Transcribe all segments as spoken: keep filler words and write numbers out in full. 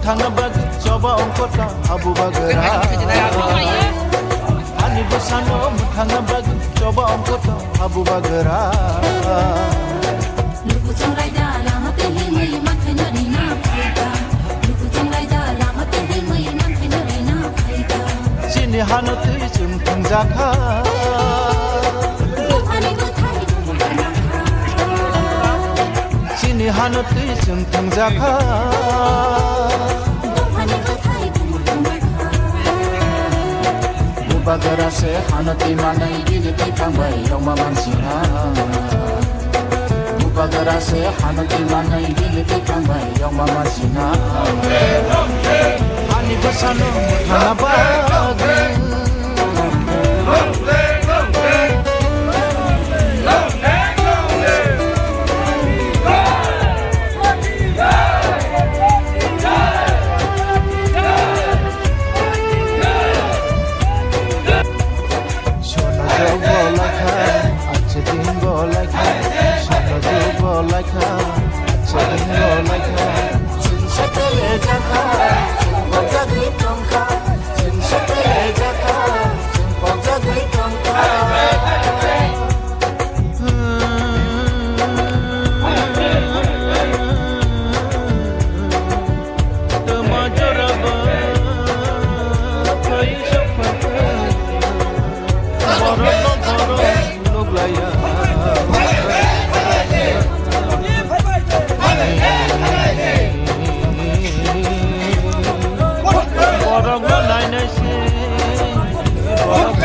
Thangna bagwi choba ongkota habu bagra. Ani bwsano mwthangna bagwi choba ongkota habu bagra. Luku chongraida lama twi himwi manthai no rina phaika. Luku chongraida lama twi himwi manthai no rina phaika. Chini hano twi chwng thangjakha. Buphani bwthai bumung tangkha. Chini hano twi chwng thangjakha. Buphani bwthai bumung tangkha. Bubagra se hano twi manai bini twi thangbai yongma mansina. Bubagra se hano twi manai bini twi thangbai yongma mansina. Ani bwsano mwthangna bagwi. Sono jogo laikha, ache din bo laikha. Sono jogo laikha, ache din bo laikha. Chwng satele jakha, chwng pojagwi tongkha. Chwng satele jakha, chwng pojagwi tongkha. Toma jorabo, phai sok phai. Borokno borok nuklaiya. Borokno nainai se, borok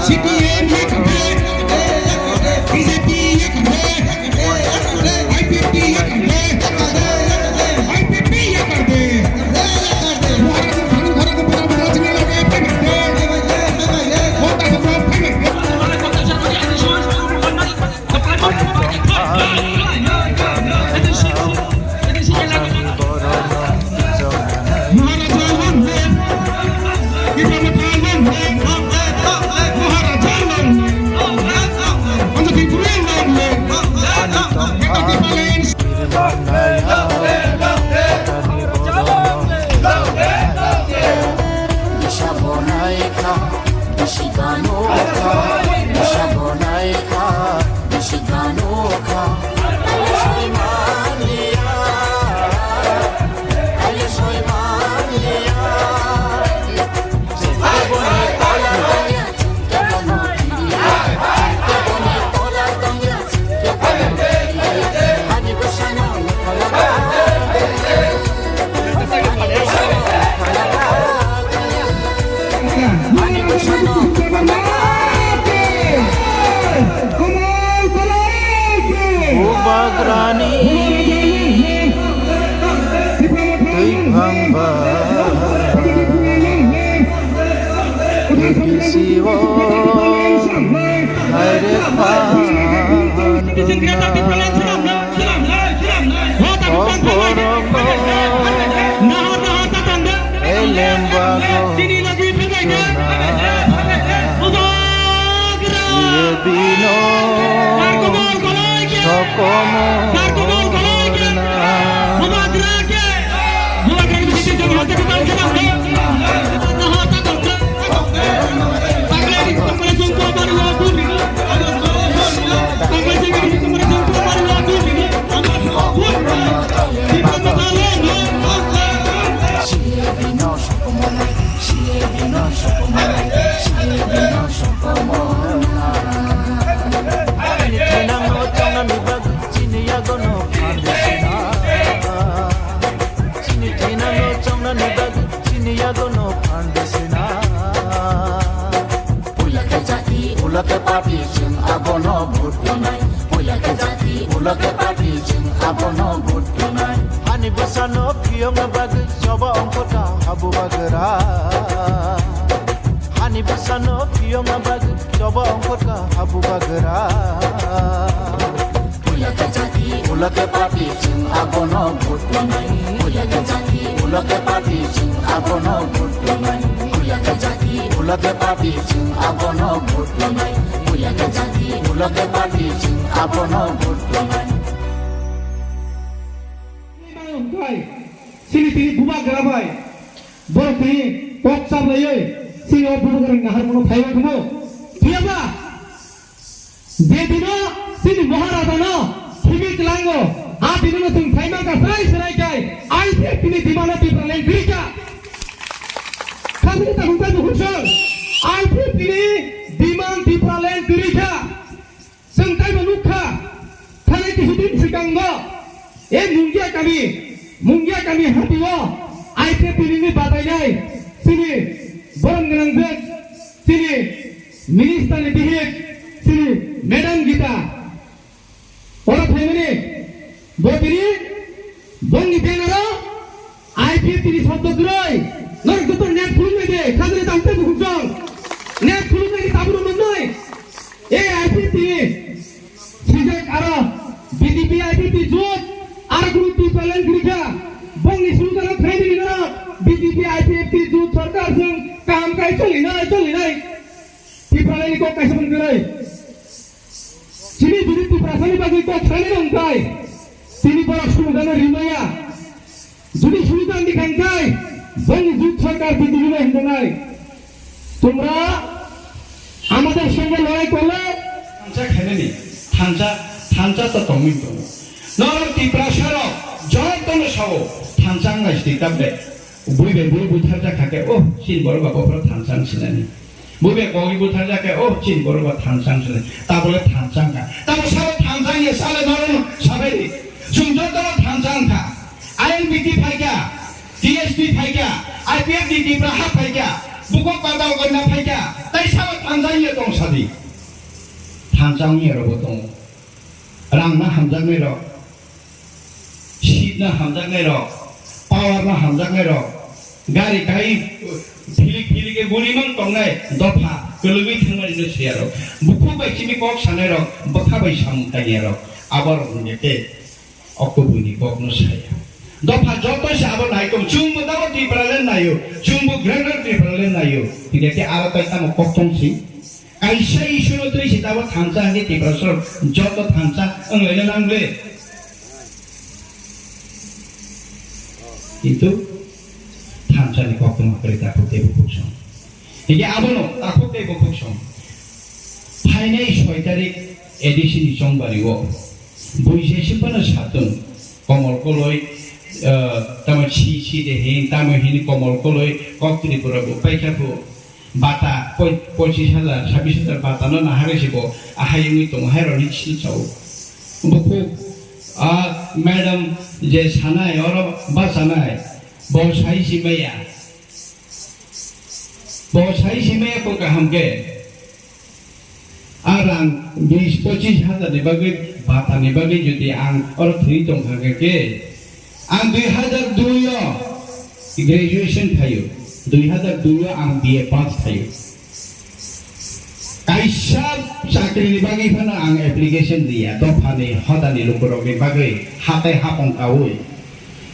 C P M ya khamde, B J P ya khamde, I P F T ya khamde, I P F T ya khamde. Bisa bonai kha, bisi gano kha, bisa bonai kha, bisi gano kha. Kali soi mania, kali soi mania. Bubagrani twi phangba bisi o. Hai re phan. Kokorokno elembago chuna. Ye bino sokomo orna. Chini thinangno chongnani bagwi chini yagono phan de sina. Puila khe jati, ulo khe party, chwng abono vote rwnai. Puila khe jati, ulo khe party, chwng abono vote rwnai. Hani bwsano phiyokna bagwi choba ongkota habu bagra. Hani bwsano phiyokna bagwi choba ongkota habu bagra. Puila khe jati, ulo khe party, chwng abono vote rwnai. Puila khe jati, ulo khe party, chwng abono vote rwnai. Puila khe jati, ulo khe party, chwng abono vote rwnai. Puila khe jati, ulo khe party, chwng abono vote rwnai. Bai, borok tini kok chaplaiwi chini o bubagrang naharmano phaiwi thangmo. Phiyaba, je dino chini Maharajano thimi tlango, a dinono chwng saimang ka srai srai kai, I P F T ni demand o Tipraland kwrwi kha. Khasni takhuk taibo khukchang, I P F T ni demand Tipraland kwrwi kha. Chwng taibo nukha, thanai kisu din swkango, e Mungia kami, Mungia kami hatio, I P F T ni batainai, chini borom gwnangjak, chini minister ni bihik, chini Madam Gita, oro phaimani, bo tini, bongni banner o, I P F T ni shobdo kwrwi. Norok joto net khulumnai de, khajani tang tei bukhuk jong. Net khulumnai de tabuk nuknai. E I P F T ni. Sijak aro B J P I P F T jut. Aro guru Tipraland kwrwi kha. Bongni sulu dano khaini norok. B J P I P F T jut sarkar jong kaham kai cholinai, cholinai. Tipraland ni kok kaisa pun kwrwi. Chini jodi Tiprasani bagwi kok sanai rong kai. Tini borok sulu dano rimaya. Jodi sulu dan di khangkai, boni jut sarkar bidini bai hindanai. Tumra amader songe lorai korle. Thansa khainani, thansa, thansa to tongwi tongo. Norok Tiprasa rok, jotono sao, thansa wngnai sidi tabde. Bui bai bui bui tharjak kha khe, oh, chini borok ba bophoro thansa wng sinani. Bui bai kogwi bui tharjak khe, oh, chini borok ba thansa wng sinani. Tabole thansa wngkha. Tamo sabo thansa wngya sale norok sabai di. Chwng jotono thansa wngkha. I L B T phaikha, T S P phaikha, I P F T Tipra ha phaikha, buko padal gonna phaikha, tai sabo thansa wngya tong sadi. Thansa wngya robo tongo. Rang no hamjaknai rok, seat no hamjaknai rok, power no hamjaknai rok, gari kai philik philik e guri mang tongnai dopha kwlwgwi thangmani no siya rok, bukhuk bai chini kok sanai rok, bwkha bai samung tangya rok, abo rok hwnkhe tei okto buini kok no saya. Dopha joto se abo nai tong, chwng bo tamo Tipraland naio, chwng bo Greater Tipraland naio, hwnkhe tei aro tai tamo kok tong si? Kaisa issue no twi se tabuk thansa hwnwi Tiprasa rok joto thansa wnglaina nang le. Kintu thansa ni koktwma kwrwi takhuk tei bukhuk song. Hingke abono takhuk tei bukhuk song. Phainai soi tarik A D C ni chongbari o buisai se phano satung Komol Koloi, eh, tamo si si de hin, tamo hin Komol Koloi kok Tripura bo paikha phu. Bata, poi-, pochis hajar, sabis hajar bata no nahagwi se bo ahai wngwi tongo, hai rok ni sil sao. Bukhuk, ah, madam je sanai, oro bachanai, bo sai si maya. Bo sai si maya ko kaham khe. A rang bis pochis hajar ni bagwi, bata ni bagwi jodi ang oro thwi tong kha khe, Ang dui hajar dui o graduation khaio, dui hajar dui o ang B A pass khaio. Kaisa chakri ni bagwi phano ang application riya, dopha ni hoda ni lukurok ni bagwi hatai hapong kaui.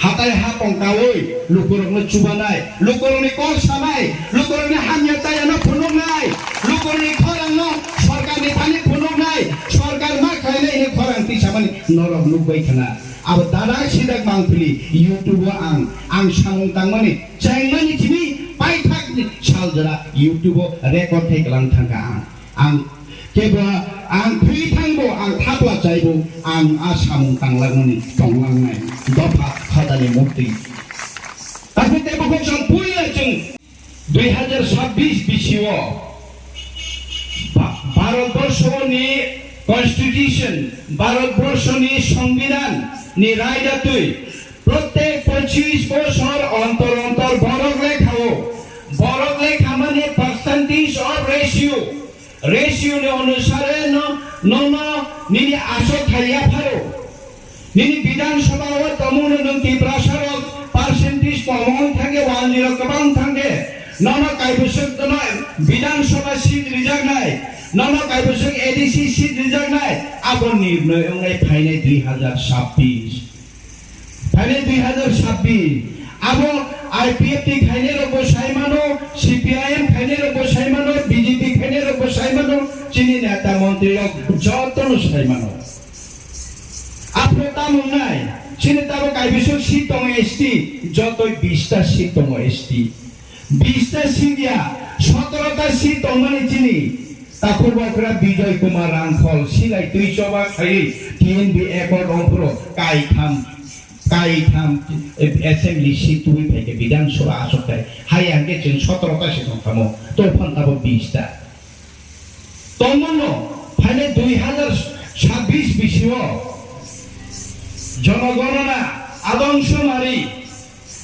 Hatai hapong kaui lukurok no chubanai, lukurok ni kok sanai, lukurok ni hamya chaya no phunuknai, lukurok ni khorang no sorkar ni thani phunuknai, sorkar ma khlainai ni khorang twi samani norok nukbai khna. Abo dadak sidak mangpili YouTube o ang, ang samung tangmani, chengmani chini paithak ni sal jora YouTube o record khai kwlang thangkha ang. Ang kebo ang thwi thangbo, ang thapla chaibo, ang a samung tanglangmani tonglangnai dopha khodani mukti. Tabuk tebo kok chwng puila chwng Dui hajar sabbish bisio Ba-, Bharatborsho ni Constitution, Bharatborsho ni Songbidan ni raida twi, prottek pochis bosor ontor ontor borok lekhao, borok lekha mane percentage of ratio, ratio ni onusare no, nono nini aswk thai yapharo. Nini Bidhan Sabha o tongmungno nwng Tiprasa rok percentage komo wng thangkhe, wal ni rok kwbang wng thangkhe, nono kaibwswk no Bidhan Sabha seat rijaknai, nono kaibwswk A D C seat rijaknai, abo nirnoi wngnai phainai dui hajar sabbish. Phainai dui hajar sabbish. Abo I P F T khainai rokbo sai mano, C P I M khainai rokbo sai mano, B J P khainai rokbo sai mano, chini neta montri rok jotono sai mano. Aphuru tamo wngnai? Chini tabuk kaibiswk seat tongo S T, jotoi bista seat tongo S T. Bista seat ya, sotoro ta seat tongmani chini. Takhuk Bokra Bijoy Kumar Rangkhol silai twi choba khaiwi T N V accord ongphuru kaitham, kaitham assembly seat tubui phaikhe Bidhan Sabha achukthai. Hai hwnkhe chwng sotoro ta se tongthamo, tophang tabuk bista. Tongmano phainai dui hazar sabbish bisio jonogonona adong somari.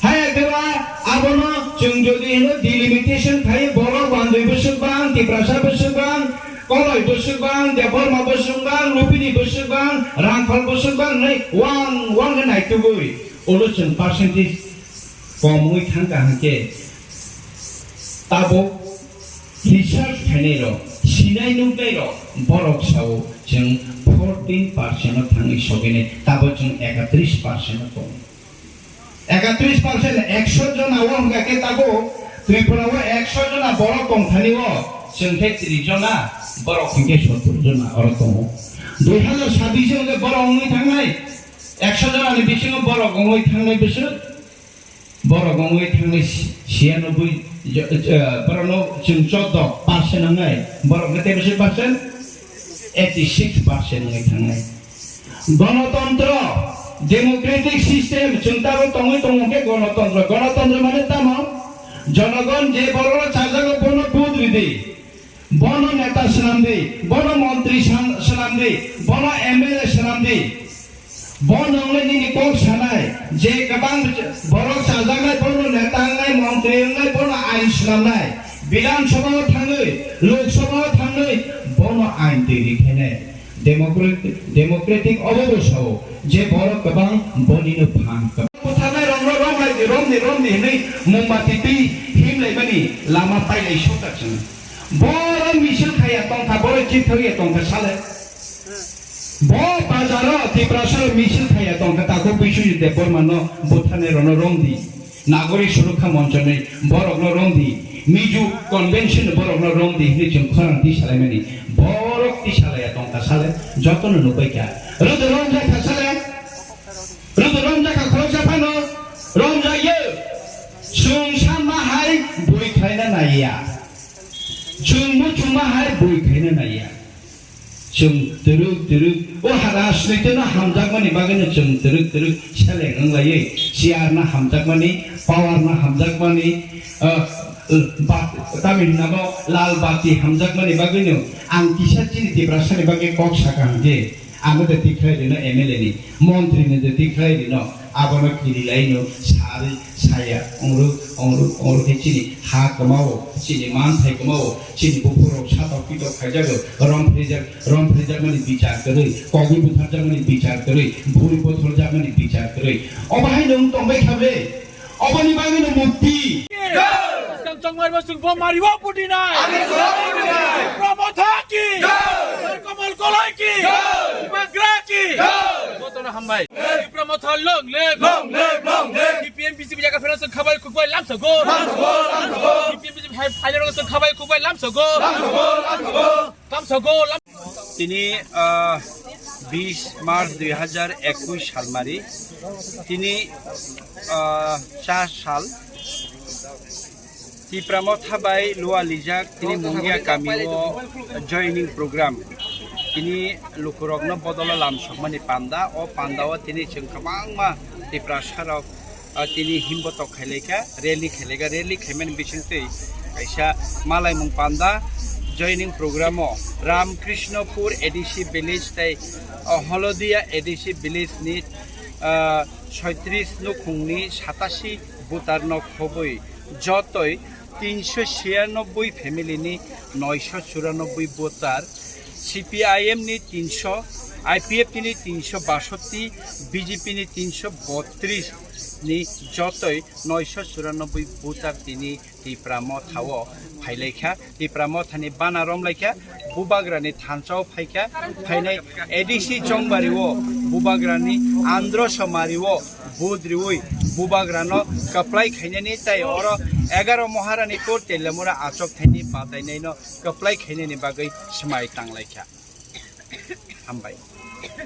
Hai ekeba abono chwng jodi hino delimitation khai borok Bandwi bwswk bang, Tiprasa bwswk bang, Koloi bwswk bang, Debbarma bwswk bang, Lupini bwswk bang, Rangkhol bwswk bang hinwi wang wang khe naitugwi ulo chwng percentage kom wngwi thang kaham khe tabuk research khainai rok, sinai nuknai rok, borok sao chwng fourteen percent o thangwi sogwinai, tabuk chwng ekatris percent o tongo. Ekatris percent, ekso jona o hwnkha khe tabuk Tripura o ekso jona borok tongthani o, chwng khe tris jona, borok hwnkhe sottor jona oro tongo. Dui hazar sabbish o hwnkhe borok wngwi thangnai, ekso jona ni bisingo borok wngwi thangnai bwswk, borok wngwi thangnai si-, siyanobui, jo-, jo-, borokno chwng choddo percent wngnai, borok hwnkhe tei bwswk percent? Eighty six percent wngwi thangnai. Gonotontro, democratic system, chwng tabuk tongwi tongo khe gonotontro. Gonotontro mane tamo? Jonogon je borokno chajago bono vote ridi, bono neta swnamdi, bono montri san-, swnamdi, bono M L A swnamdi. Bono wngwi nini kok sanai, je kwbang borok chajaknai, bono neta wngnai, montri wngnai, bono ain swnamnai, Bidhan Sabha o thangwi, Lok Sabha o thangwi, bono ain twi rikhainai. Democratic, democratic obo bo sao je borok kwbang bonino phan kwbang. Butharnai rokno romlai di, romdi, romdi hinwi mombati twi himlaimani lama pailai sokha chwng. Borok misil khaiya tongkha, borok chithokya tongkha sale. Bo bazaro Tiprasaro misil khaiya tongkha, takhuk Biswajit Debbarmano butharnai rokno romdi. Nagorik Surokha Monchoni borokno romdi, Mizo Convention borokno romdi hinwi chwng khorang tisalaimani. Borok tisalaiya tongkha sale, jotono nukbaikha. Rwdo romjakha sale, rwdo romjakha khoroksa phano, romjakya. Chwng sanma hai bui khlaina naiya. Chwng muchungma hai bui khlaina naiya. Chwng twrwk twrwk o ha-, rajniti no hamjakmani bagwino chwng twrwk twrwk seleng wnglaiwi, chair no hamjakmani, power no hamjakmani, ah, ah, bat-, tamni hwnba lal bati hamjakmani bagwino ang kisa chini Tiprasani bagwi kok sakha hwnkhe, ano de tikhlai rino M L A ni, montri ni de tikhlai rino. Abono kirilaino sarwi saya, ongrwk, ongrwk, ongrwk khe chini ha kwmao, chini manthai kwmao, chini buphurok satok pitok khaijago, rom phrijak, rom phrijakmani bichar kwrwi, kogwi butharjakmani bichar kwrwi, bui botholjakmani bichar kwrwi. Obo haino wng tongbai kha ble? Oboni bagwino mukti. Jai! Chongmar Basuk bo maribo putinai. Ani sura putinai. Tipra Motha ki. Jai! Komol Koloi ki. Jai! Bagra ki. Jai! Jotono hambai. Tipra Motha long live! Long live, long live! T P M B J P jaga pheno se khabai khukbai lamsa go! Lamsa go, lamsa go! T P M B J P hai phailero se khabai khukbai lamsa go! Lamsa go, lamsa go! Lamsa go, lam- Tini, ah, bis March dui hazar ekush salmari. Tini, ah, char sal. Tipra Motha bai lua lijak tini Mungia kami o joining program. Tini lukurokno bodolo lamsokmani panda, o panda o tini chwng kwbangma Tiprasa rok, ah, tini himbotok khailaikha, rally khailaikha, rally khaimani bisingtwi kaisa malaimung panda joining program o Ramkrishnopur A D C village tei, ah, Holodia A D C village ni, ah, soitris nukhungni satasi voter no khobwi jotoi tinsho chhiyanobboi family ni noisho churanobboi voter, C P I M ni tinsho, I P F T ni tinsho basotti, B J P ni tinsho botris ni jotoi noisho churanobboi voter tini Tipra Motha o phailaikha. Tipra Mothani bana romlaikha, Bubagrani thansa o phaikha, phainai A D C Chongbari o Bubagrani Andro Somari o vote riwi Bubagrano kwplai khainani tei oro egaroh Maharani Pur Telamura achok thaini batainaino kwplai khainani bagwi swmai tanglaikha. Hambai.